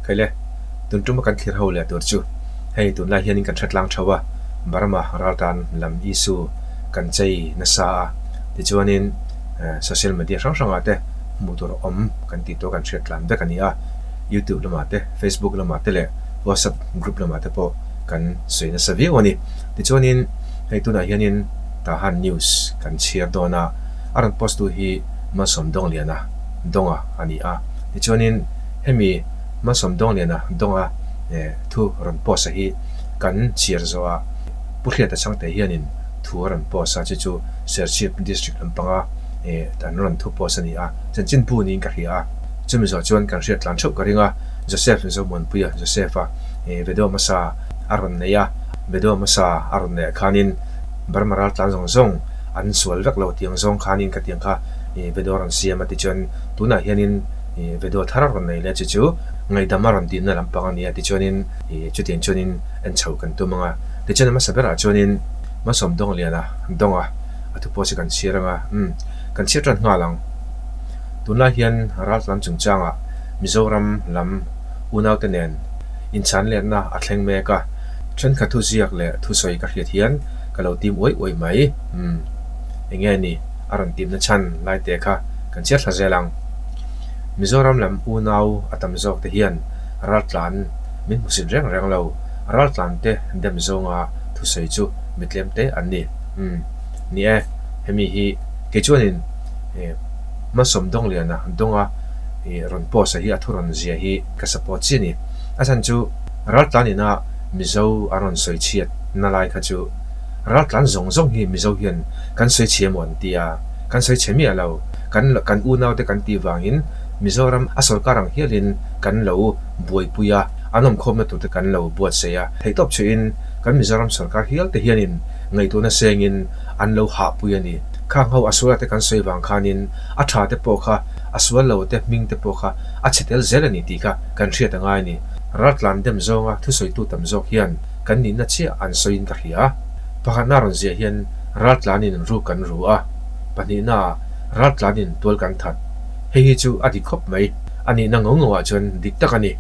Khaile, tun tuma kan thlir ho leh tur chu hei tunlai hianin kan hre tlang tho a, Burma raltan lam issue kan chei nasa a, tichuanin social media hrang hrangah te hmuh tur awm kan tih tawh kan hriat tlan vek a ni a, YouTube lamah te, Facebook lamah te leh WhatsApp group lamah te pawh kan sawi nasa viau a ni. Tichuanin hei tunah hianin Tahan news kan chhiar dawn a, a rawn post tu hi Malsawm Dawngliana Dawnga a ni a, tichuanin hemi Malsawm Dawngliana Dawnga thu rawn post a hi kan chhiar zawh a, Pu Hriata Chhangte hianin thu a rawn post a, chu chu Serchhip District lampanga an rawn thu post a ni a, chanchinbu niin ka hria a, chumi zawh chuan kan hriat tlan theuh ka ring a, Joseph Zomuanpuia Joseph-a video hmasa a rawn nei a, video hmasa a rawn neih ah khanin Burma raltlan zawng zawng an sual vek lo tiang zawng khanin ka tiang kha video a rawn siam a tichuan tunah hianin video thar a rawn nei leh chu chu ngaihdam a rawn dinna lampang a ni a tichuanin chutiang chuanin en chhoh kan tum ang a tichuan a hmasa berah chuanin Malsawm Dawngliana Dawnga a thu pawh chu kan chhiar ang a umm kan chhiar tan nghal ang. Tunlai hian raltlan chungchangah Mizoram lam unaute nen inchhanletna a thleng mek a, thenkhat thu ziak leh thusawi ka hriat hian ka lo tim uai uai mai. Umm. Enge ni a rawn timna chhan lai te kha kan chhiar thla zel ang. Mizoram lam unau a tam zawk te hian raltlan min hmusit reng reng lo, raltlan te dem zawnga thusawi chu mi tlem te an ni. Umm. Ni e, hemi hi kei chuanin Hmasawm Dawngliana Dawnga rawn post a hi a thu rawn zia hi ka support chiah a ni. A chhan chu raltlan ina Mizo an rawn sawi chhiat na lai kha chu raltlan zawng zawng hi Mizo hian kan sawi chhe emaw an ti a, kan sawi chhe miah lo. Kan kan unaute kan tih vangin Mizoram a sawrkar ang hialin kan lo buaipui a, an awmkhawmna turte kan lo buatsaih a. Theihtawp chhuihin kan Mizoram sawrkar hial te hianin ngaihtuahna sengin an lo hahpui a ni. Khang ho a suala te kan sawi vang khanin a tha te pawh kha a sual lo te hming te pawh kha a chhe tel zel a ni tih kha kan hriat a ngai a ni. Raltlan dem zawnga thusawitu tam zawk hian kan nihna chiah an sawiin ka hria. Pakhatna rawn ziah hian raltlanin ru kan ru a, pahnihnaah raltlanin tual kan that. Hei hi chu a dik khawp mai. A nihna ngo ngo ah chuan dik tak a ni.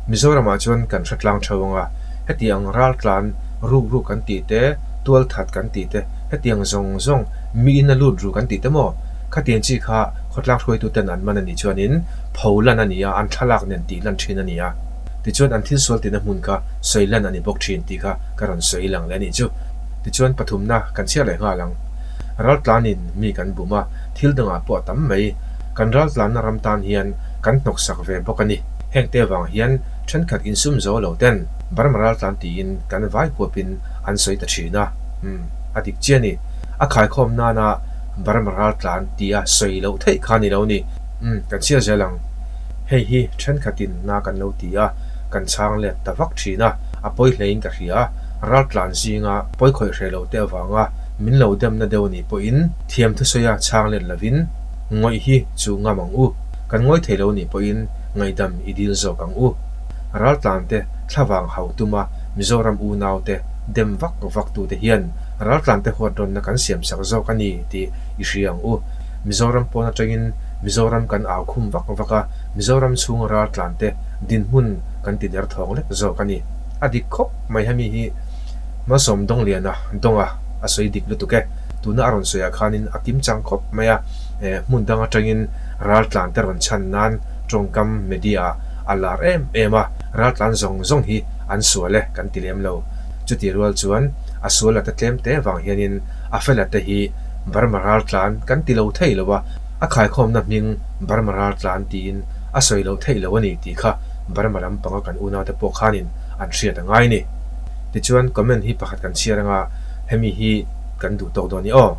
Mizoramah chuan kan hre tlang theuh ang a, hetiang raltlan ruk ruk kan tih te, tual that kan tih te, hetiang zawng zawng miin a lut ru kan tih te maw? Khatiang chi kha khawtlang hruaituten an man a nih chuanin pho lan a ni a, an thlalak nen tih lan thin a ni a. Tichuan an thil sual tihna hmun kha sawi lan a ni bawk thin tih kha ka rawn sawi lang leh a nih chu. Tichuan pathumna kan chhiar leh nghal ang. Raltlanin mi kan bum a, thil dangah pawh a tam mai. Kan raltlanna ram tan hian kan hnawksak ve bawk a ni. Hengte vang hian thenkhat insum zo lo ten Burma raltlan tiin kan vai huapin an sawi ta thin a. Umm, a dik chiah a ni. A khaikhawm nana Burma raltlan tia sawi loh theih kha ni lo ni. Umm, kan chhiar zel ang. Hei hi thenkhatin na kan lo ti a, kan chhang let ta vak thin a, a pawi hlein ka hria. Raltlan zinga pawi khawih hreh loh te avanga min lo demna deuh anih pawhin thiam thusawia chhang let lovin ngawih hi chuh ngam ang u. Kan ngawi thei lo anih pawhin ngaihdam i dil zawk ang u. Raltlante thlavang hau tuma Mizoram unaute dem vak vak tute hian raltlante huat rawnna kan siamsak zawk a ni tih i hria ang u. Mizoram pawn atangin Mizoram kan au khum vak vak a, Mizoram chhunga raltlante dinhmun kan ti der thawng lek zawk a ni. A dik khawp mai hemi hi Malsawm Dawngliana Dawnga a sawi dik lutuk e. Tuna a rawn sawiah khanin a kim chang khawp mai a, hmun dang atangin raltlante rawn chhan nan tawngkam media ah a lar em em a, raltlan zawng zawng hi an sual e kan ti lem lo. Chuti rual chuan a sual ata tlem te vang hianin a fela te hi Burma raltlan kan ti lo thei lo a, a khaikhawmna hming Burma raltlan tiin a sawi lo theih lo a ni tih kha Burma lampanga kan unaute pawh khanin an hriat a ngai a ni. Tichuan comment hi pakhat kan chhiar anga hemi hi kan duh tawk dawn i aw.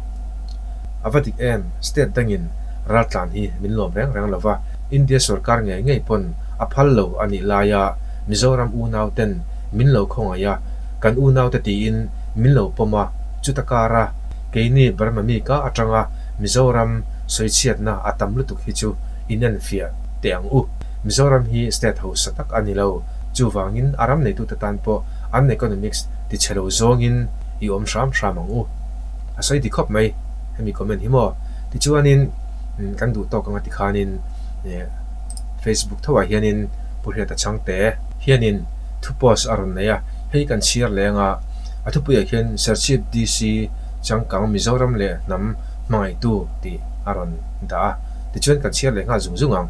A va dik em, state dangin raltlan hi min lawm reng reng lo va, India sorkar ngei ngei pawn a phal lo a nih laia Mizoram unauten min lo khawngaih a, kan unaute tiin min lo pawm a, chuta kara keini Burma mi ka atanga Mizoram sawichhiatna a tam lutuk hi chu inenfiah teh ang u. Mizoram hi state hausa tak a ni lo, chuvangin a ram neitute tan pawh an economics tichhe lo zawngin i awm hram hram ang u. A sawi dik khawp mai hemi comment hi maw. Tichuanin kan duh tawk anga tikhanin Facebook thoah hianin. Pu Hriata Chhangte hianin thu post a rawn nei a, hei kan chhiar leh anga a thupuiah khian Serchhip DC changkang Mizoram leh hnam hmangaihtu tih a rawn dah a, tichuan kan chhiar leh nghal zung zung ang.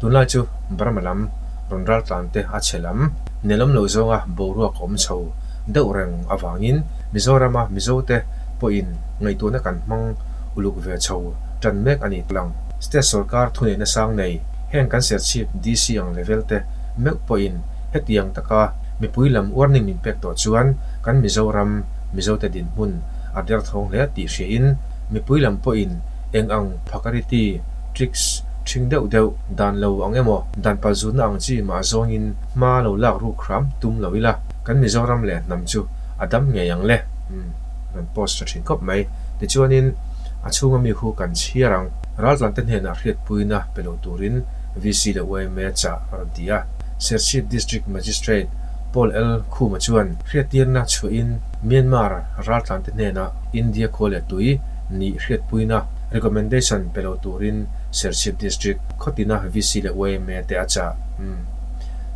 Tunlai chu Burma lam rawn raltlan te a chhe lam nelawm lo zawnga boruak awm chho deuh reng avangin Mizorama Mizote pawhin ngaihtuahna kan hmang uluk ve chho tan mek a ni lang. State sorkar thuneihna sang nei heng kan Serchhip DC ang level te meuh pawhin hetiang taka mipui lam warning min pek tawh chuan kan Mizoram Mizote dinhmun a derthawng hle tih hriain mipui lam pawhin eng ang phakariti, tricks, ṭhing deuh deuh dan lo ang emaw dan palzutna ang chi mah zawngin hma lo lak ruk hram tum lo ila kan Mizoram leh hnam chu a dam ngei ang le. Umm rawn post tha thin khawp mai. Tichuanin a chhunga mi hu kan chhiar ang. Raltlante hnenah hriatpuina pe lo turin VC leh yma chah a rawn ti a. Serchhip District Magistrate Paul L Khuma chuan hriattirna chhuahin Myanmar raltlante hnenah India khua leh tui nih hriatpuina recommendation pe lo turin Serchhip District khawtina VC leh yma te a chah. Umm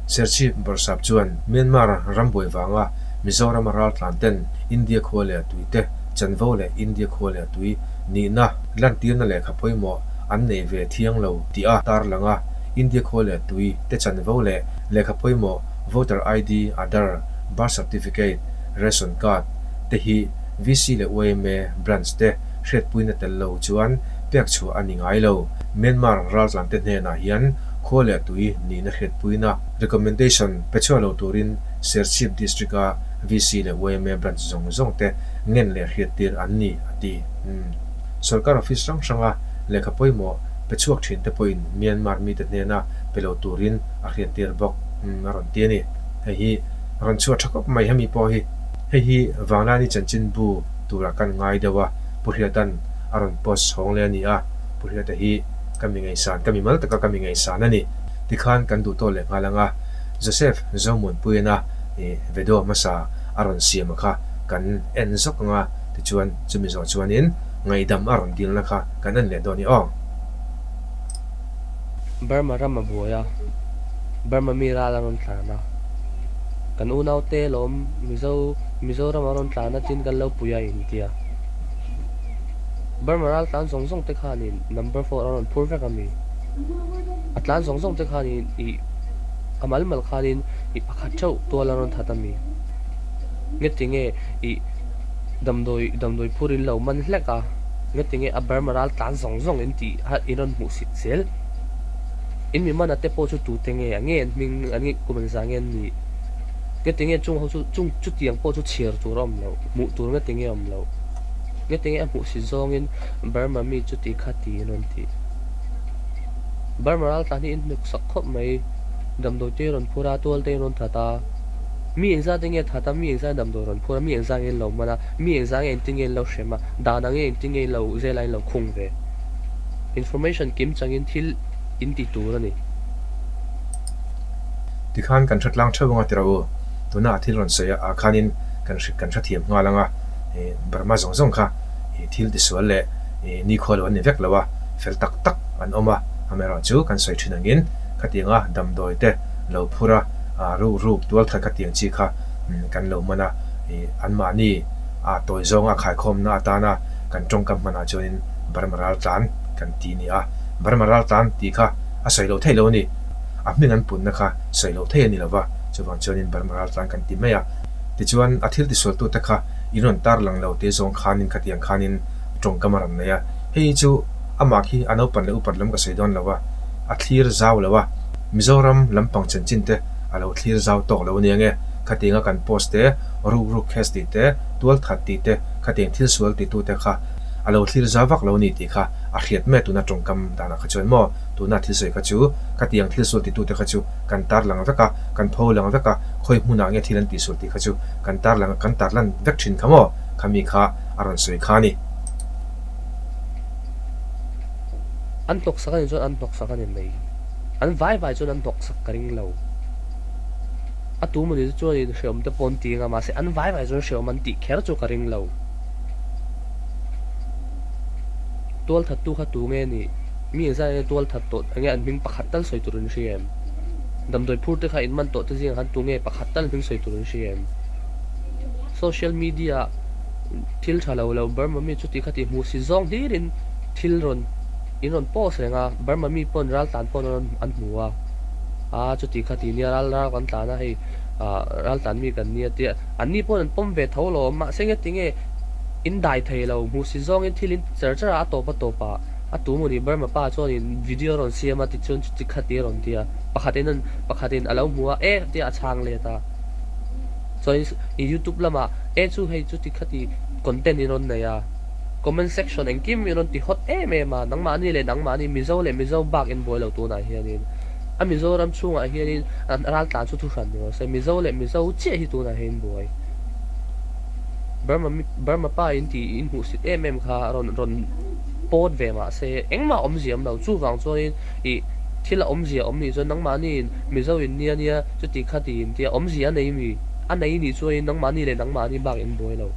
Serchhip Bawrhsap chuan Myanmar rambuai vanga Mizorama raltlan ten India khua leh tui te chanvo leh India khua leh tui nihna lantirna lehkha pawimawh an nei ve thiang lo tih a tarlang a, India khua leh tui te chanvo leh lehkha pawimawh Voter ID, Aadhaar, Birth Certificate, Ration Card te hi VC leh yma branch te hriatpuina tel lo chuan pek chhuah a ni ngai lo. Myanmar raltlan te hnenah hian khua leh tui nihna hriatpuina recommendation pe chhuah lo turin Serchhip District-a VC leh yma branch zawng zawng te ngen leh hriattir an ni, a ti. Umm. Sorkar office hrang hranga lehkha pawimawh pe chhuak thin te pawhin Myanmar mite hnena pe lo turin a hriattir bawk, umm, a rawn ti a ni. Hei hi rawn chhuah tha khawp mai hemi pawh hi. Hei hi Vanglaini chanchinbu turah kan ngai deuh a, Pu Hriata'n a rawn post chhawng leh a ni a, Pu Hriata hi ka mi ngaihsan, ka mi mal taka ka mi ngaihsan a ni. Tikhan kan duh tawh leh nghal ang a. Joseph Zomuanpuiana ih video hmasa a rawn siam a kha kan en zawk ang a, tichuan chumi zawh chuanin ngaihdam a rawn dilna kha kan en leh dawn i aw. Burma ram a buai a, Burma mi ral a rawn tlan a, kan unaute lawm Mizo Mizoram a rawn tlan a chin kan lo pui a intia. Burma ral tlan zawng zawng te khanin number four a rawn phur vek a mi? A tlan zawng zawng te khanin ih. A mal mal khanin i pakhat theuh tual a rawn that a mi? Nge tinge i damdawi damdawi phur in lo man hlek a? Nge tinge a Burma ral tlan zawng zawng in tih a in rawn hmuh sit zel? In mi mana te pawh chu tute nge a nge an hming an nge kum engzah nge an nih? Nge tinge chung ho chu chung chutiang pawh chu chhiar tur a awm loh, hmuh tur nge tinge a awm loh? Nge tinge a hmuh sit zawngin Burma mi chuti kha ti in rawn tih? Burma ral tlan hi in hnuk sak khawp mai. Damdawi te rawn phur a, tual te in rawn that a. Mi engzat nge that a, mi engzat damdawi rawn phur a, mi engzat nge in lo man a, mi engzat nge engtin nge in lo hrem a, dan ang nge engtin nge in lo zel a in lo khung ve. Information kim changin thil in ti tur a ni. Tikhan kan hre tlang theuh anga ti rawh u. Tuna a thil rawn sawi ah khanin kan hre kan hrethiam nghal anga Burma zawng zawng kha thil tisual leh nikhua lo an ni vek lo a, fel tak tak an awm a, amaherawhchu kan sawi thin angin khatianga damdawi te lo phur a, ruk ruk tual that khatiang chi kha kan lo hman a, anmahni a tawi zawnga khaikhawmna atana kan tawngkam hmanah chuanin Burma raltlan kan ti a ni a, Burma raltlan tih kha a sawi loh theih lo a ni, a hming an punna kha sawi loh theih a ni lova, chuvang chuanin Burma raltlan kan ti mai a, tichuan a thil tisualtute kha in rawn tarlang lo te zawng khanin khatiang khanin tawngkam a rawn nei a, hei hi chu amah khi a naupan leh upat lam ka sawi dawn lo a, a thlir zau lo a, Mizoram lampang chanchin te a lo thlir zau tawk lo ania nge, khatianga kan post te, ruk ruk case tih te, tual that tih te, khatiang thil sual ti tu te kha a lo thlir zau vak lo ni tih kha a hriat mai a tuna tawngkam danah kha chuan maw, tuna thil sawi kha chu khatiang thil sual ti tu te kha chu kan tarlang vek a, kan pho lang vek a, khawi hmunah nge thil an tihsual tih kha chu kan tarlang kan tarlan vek thin kha maw, khami kha a rawn sawi kha a ni. An hnawk sak a nih chuan an hnawk sak a ni mai. An vai vai chuan an hnawk sak ka ring lo. A tu mawni chu chuanin hreawm te pawh an ti anga mahse an vai vai chuan hreawm an tih kher chu ka ring lo. Tualthattu kha tu nge nih? Mi engzat nge tualthat tawh enge an hming pakhat tal sawi tur in hria em? Damdawi phur te kha in man tawh te zingah khan tunge pakhat tal hming sawi tur an hria em? Social media ah thil tha lo lo Burma mi chuti khati hmuh si zawng hlirin thil rawn in rawn post reng a, Burma mi pawn ral tlan pawn an rawn an hmu a, aa chuti khati nia ral ral kan tlan a hei ah ral tlan mi kan nia tia anni pawn an pawm ve tho lo awm mahse ngetinge in dai thei lo hmuh si zawngin thil in ti char char a a tawp a tawp ah A tu maw ni Burma pa chuanin video a rawn siam a tichuan chuti khati a rawn ti a, pakhatin an pakhatin a lo hmu a e tia a chhang let a. Chuanin i youtube lamah e chu hei chuti khati content in rawn nei a, comment section engkim in rawn ti hot em em a, nangmahni leh nangmahni Mizo leh Mizo bak in buai lo tunah hianin a Mizoram chhungah hianin an raltlan chu thuhran ni rawh se, Mizo leh Mizo chiah hi tunah hian in buai. Burma mi Burma pa in tih in hmuhsit em em kha rawn rawn. pawt ve mah se engmah awmzia awm lo. Chuvang chuanin ih thil a awmzia awm nih chuan nangmahniin Mizo in nia nia chuti kha tiin tia awmzia a nei mi? A nei nih chuanin nangmahni leh nangmahni bak in buai lo.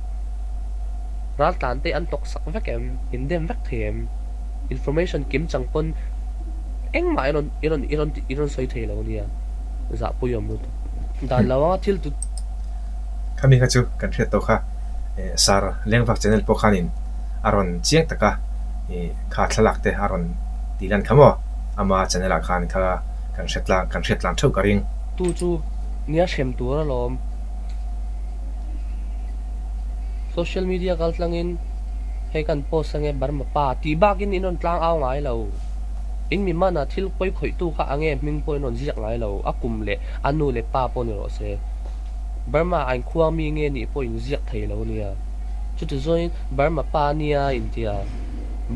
Raltlan te an hnawk sak vek em? In dem vek thei em? Information kim chang pawn engmah i rawn i rawn i rawn i rawn sawi thei lo nia. Zahpui awm lutuk. Dan lo anga thil tu. Khami kha chu kan hriat tawh kha Sir Lengvak channel pawh khanin a rawn chiang taka kha thlalak te a rawn tih lan kha maw? Ama channel ah khan kha kan hre tlang kan hriat tlang theuh ka ring. Tu chu nia hrem tur alawm. Social media kal tlangin hei kan post ange Burma pa tih bakin in rawn tlang au ngai lo. In mi mana thil pawi khawih tu kha ange hming pawh in rawn ziak ngai lo. A kum leh a nu leh pa pawh ni rawh se. Burma a inkhua mi nge nih pawh in ziak thei lo nia. Chuti chuanin Burma pa nia in ti a.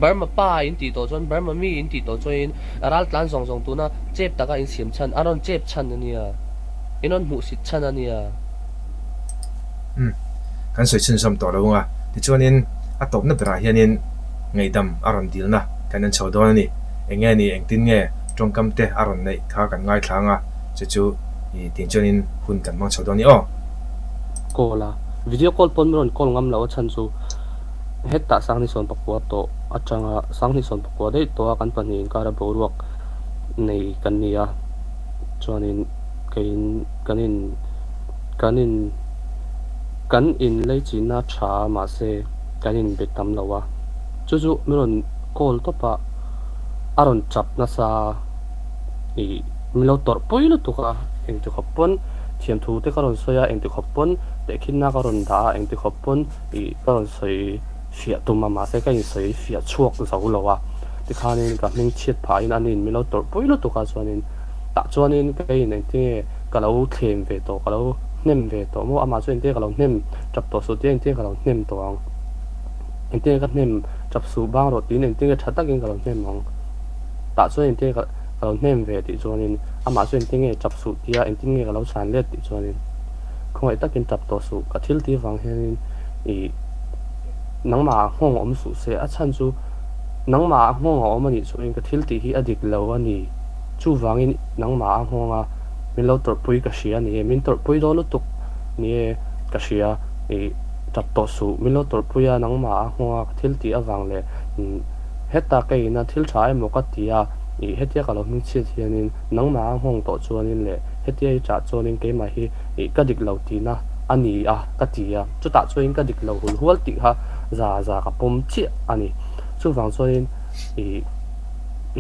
Burma pa in tih tawh chuan Burma mi in tih tawh chuanin ral tlan zawng zawng tuna chep taka in siam chhan a rawn chep chhan a nia. In rawn hmuhsit chhan a nia. Umm. Kan sawi chhunzawm tawh lo anga. Tichuanin a tawpna berah hianin ngaihdam a rawn dilna kan en chho dawn a ni. Eng nge ni engtin nge tawngkam te a rawn neih kha kan ngaithla anga chu chu i tih chuanin hun kan hmang chho dawn a ni aw. Call a, video call pawn min rawn call ngam loh a chhan chu hetah Sanghnisawmpakua tawh atanga Sanghnisawmpakua daih tawh a kan pahnih inkara boruak nei kan ni a, chuanin keiin kan in kan in kan in leichina tha a mahse kan in be tam lo a, chu chu min rawn call tawp a, a rawn chap nasa a. Ih, min lo tawrh pui lutuk a, engti khawp pawn thiamthu te ka rawn sawi a, engti khawp pawn tehkhinna ka rawn dah a, engti khawp pawn ih ka rawn sawi fiah tum a, mahse ka insawi fiah chhuak zo lo a, tikhanin ka hming chhiat phahin aniin min lo tawrh pui lutuk a, chuanin tah chuanin keiin engtinge ka lo thlem ve tawh, ka lo hnem ve tawh maw, amah chu engtinge ka lo hnem tap tawh suh tia engtinge ka lo hnem tawh ang, engtinge ka hnem tap suh bang rawh tiin engtinge tha takin ka lo hnem ang. Tah chuan engtin ka lo hnem ve tih chuanin amah chu engtin nge tap suh tia engtin nge ka lo chhan let tih chuanin khawngaih takin tap tawh suh ka thil tih vang hianin ih nangmah ah nghawng awm suh se a chhan chu nangmah ah nghawng a awm anih chuanin ka thil tih hi a dik lo a ni chuvangin nangmah ah nghawng a min lo tawrhpui ka hria ni e min tawrhpui dawn lutuk ni e ka hria ih tap tawh suh min lo tawrhpui a nangmah ah nghawng a ka thil tih avang leh Heta ka ina thil tha emaw ka ti a, ih hetia ka lo hming chhiat hianin nangmah a nghawng tawh chuanin leh hetia i chah chuanin keimah hi ih ka dik lo tihna a ni a ka ti a, chutah chuanin ka dik lo hul hual tih kha za za ka pawm chiah a ni. Chuvang chuanin ih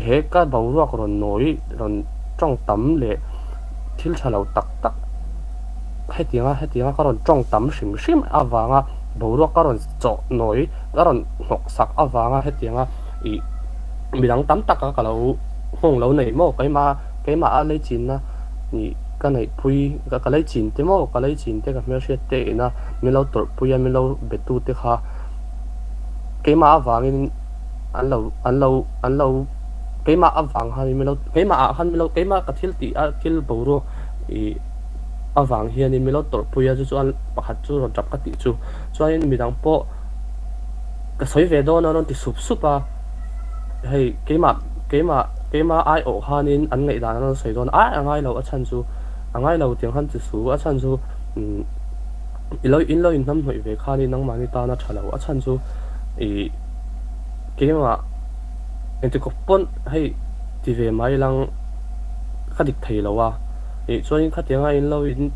he ka boruak rawn nawi rawn tawng tam leh thil tha lo tak tak hetianga hetianga ka rawn tawng tam hrim hrim avanga boruak ka rawn chawh nawi ka rawn hnawk sak avanga hetianga ih midang tam taka ka lo nghawng lo nei maw keimah keimah a lei chinna ih ka neih pui ka lei chin te maw ka lei chin te ka hmelhriat te ina min lo tawrh pui a min lo be tu te kha keimah avangin an lo an lo an lo keimah avang khan min lo keimah ah khan min lo keimah ka thil tih a thil boruak ih avang hianin min lo tawrh pui a chu chuan pakhat chu rawn tap ka tih chu. Chuanin midang pawh ka sawi ve dawn a rawn ti sup sup a, hei keimah keimah keimah aiawh khanin an ngaihdan an rawn sawi dawn a, ai a ngai lo a chhan chu a ngai lo tiang khan ti su a chhan chu umm i lo in lo inhnam hnawih ve khanin nangmahni tana tha lo a chhan chu ih keimah engti kawp pawn hei ti ve mai lang ka dik thei lo a. Ih chuanin khatianga in lo in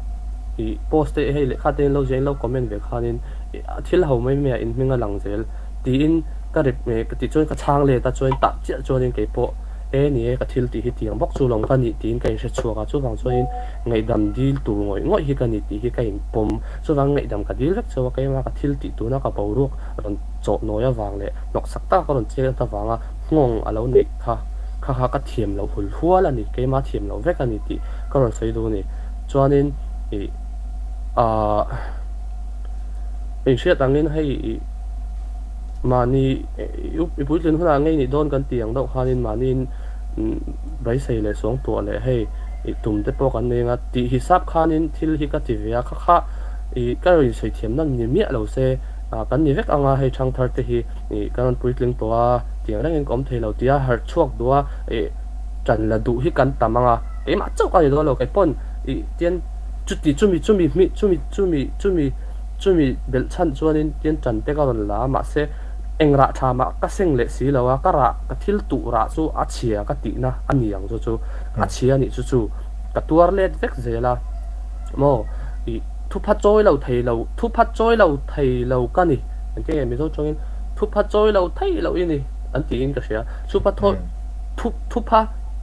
ih post te hei lehkha te in lo ziah in lo comment ve khanin ih a thil ho mai mai ah in hming a lang zel tiin ka rep eh ka tih chuan ka chhang let a chuan tah chiah chuanin kei pawh e ni e ka thil tih hi tiang bawk chu lawm ka nih tiin ka inhre chhuak a chuvang chuanin ngaihdam dil tur ngawih ngawih hi ka ni tih hi ka inpawm chuvang ngaihdam ka dil vek chauh a keimah ka thil tih tuna ka boruak rawn chawh nawi avang leh hnawksak taka ka rawn chet avanga nghawng a lo neih kha kha kha ka thiam loh hul hual a ni, keimah thiam loh vek a ni tih ka rawn sawi duh a ni. Chuanin ih aah inhriat angin hei ih mahni i puitlin hunah ngei nih dawn kan tih ang deuh khanin mahniin beisei leh suangtuah leh hei ih tum te pawh kan nei anga tih hisap khanin thil hi ka ti ve a, kha kha ih ka rawn insawi thiamna ni miah lo se ah kan ni vek anga hei thangthar te hi ih kan rawn puitling tawh a tiang rengin ka awm thei lo tia harh chhuak duh a ih ṭan la duh hi kan tam ang a keimah chauh ka ni dawn lo kei pawn ih tian chuti chumi chumi hmih chumi chumi chumi chumi belh chhan chuanin tian ṭan te ka rawn la a mahse eng rah ṭha mah ka seng leh si lo a ka rah ka thil tuh rah chu a chhia ka tihna a ni ang chu chu a chhia nih chu chu ka tuar let vek zel a maw ih thupha chawi lo thei lo thupha chawi lo thei lo ka ni engtin nge Mizo tawngin thupha chawi lo thei loh i ni an tiin ka hria thupha thaw thu thupha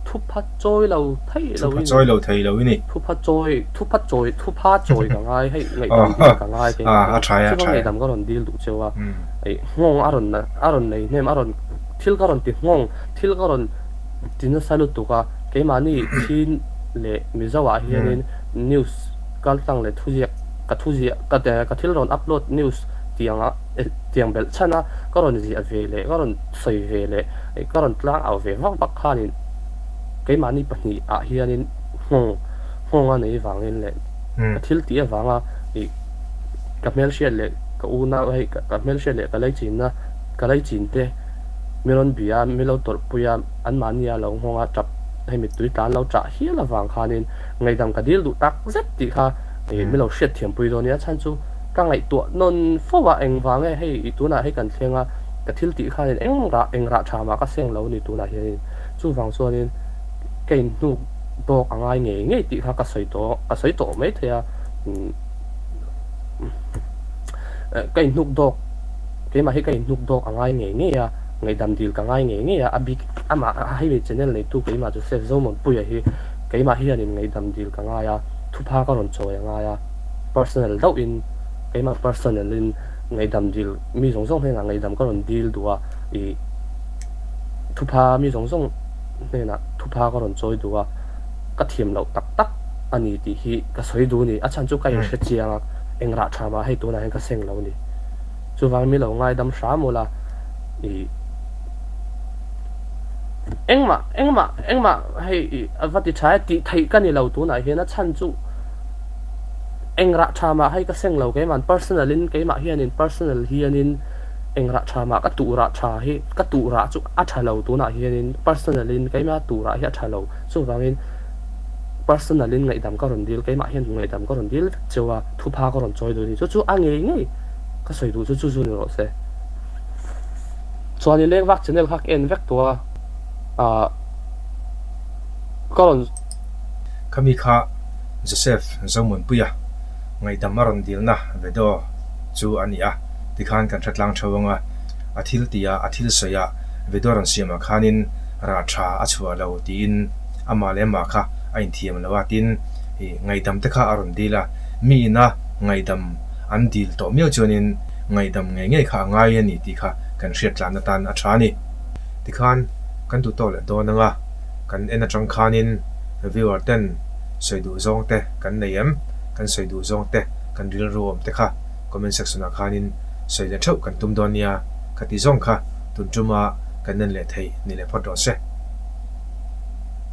thupha chawi lo thei lo i ni thupha chawi lo thei lo i ni thupha chawi thupha chawi thupha chawi ka ngai hei ngaihdam dil ka ngai kei a tha e a chuvang tha e ngaihdam ka rawn dil duh cheu a ih nghawng a rawn a rawn nei hnem a rawn thil ka rawn ti nghawng thil ka rawn ti nasa lutuk a keimahni chin leh Mizo ah hianin news kaltlang leh thuziak ka thuziah ka ka thil rawn upload news tiang a tiang belh chhan a ka rawn ziah ve leh ka rawn sawi ve leh ka rawn tlang au ve vak vak khanin keimahni pahnih ah hianin nghawng nghawng a nei vangin leh ka thil tih avanga ih ka hmelhriat leh ka unau hei ka hmelhriat leh ka leichinna ka leichin te mi rawn bia a mi lo tawrhpui a anmahni a lo nghawng a tap hei mittui tlan lo chah hial avang khanin ngaihdam ka dil duh tak zet tih kha ih mi lo hriat thiam pui dawn nia chhan chu ka ngaihtuah nawn fo a engvang nge hei ih tunah hei kan thleng a ka thil tih khanin eng rah eng rah tha mah ka seng lo ni tunah hianin chuvang chuanin ka inhnuk dawk a ngai ngei ngei tih kha ka sawi tawh ka sawi tawh mai thei a ka inhnuk dawk keimah hi ka inhnuk dawk a ngai ngei ngei a ngaihdam dil ka ngai ngei ngei a a bik amah hei mi channel neitu keimah Joseph Zomuanpuia hi keimah hianin ngaihdam dil ka ngai a thupha ka rawn chawi a ngai a personal deuh in keimah personal in ngaihdam dil mi zawng zawng hnenah ngaihdam ka rawn dil duh a ih thupha mi zawng zawng hnenah thupha ka rawn chawi duh a ka thiam loh tak tak a ni tih hi ka sawi duh a ni a chhan chu ka inhre chiang a eng rah tha mah hei tunah hian ka seng lo a ni chuvang mi lo ngaidam hram ula ih engmah engmah engmah hei ih a va ti tha e tih theih ka ni lo tunah hian a chhan chu eng rah tha mah hei ka seng lo keimah personal in keimah hianin personal hianin eng rah tha mah ka tuh rah tha hi ka tuh rah chu a tha lo tunah hianin personal in keimah tuh rah hi a tha lo chuvangin personal in ngaihdam ka rawn dil keimah hian ngaihdam ka rawn dil vek cheu a thupha ka rawn chawi duh a ni chu chu a ngei ngei ka sawi duh chu chu chu ni rawh se chuan i leng vak channel kha ka en vek tawh a ah ka rawn Khami kha Joseph Zomuanpuia ngaihdam a rawn dilna video chu a ni a, tikhan kan hre tlang theuh ang a, a thil tih a, a thil sawi a, video rawn siamah khanin rah tha a chhuah lo tiin amah leh amah kha a inthiam lo a, tin ih ngaihdam te kha a rawn dil a, mi ina ngaihdam an dil tawh miau chuanin ngaihdam ngei ngei kha a ngai a ni tih kha kan hriat tlan atan a tha a ni. Tikhan kan duh tawk leh dawn ang a, kan en atang khanin viewer ten sawi duh zawng te kan nei em? Kan sawi duh zawng te, kan rilru awm te kha comment section ah khanin sawi leh theuh kan tum dawn nia ka ti zawng kha tun tuma kan en leh theih ni leh phawt rawh se.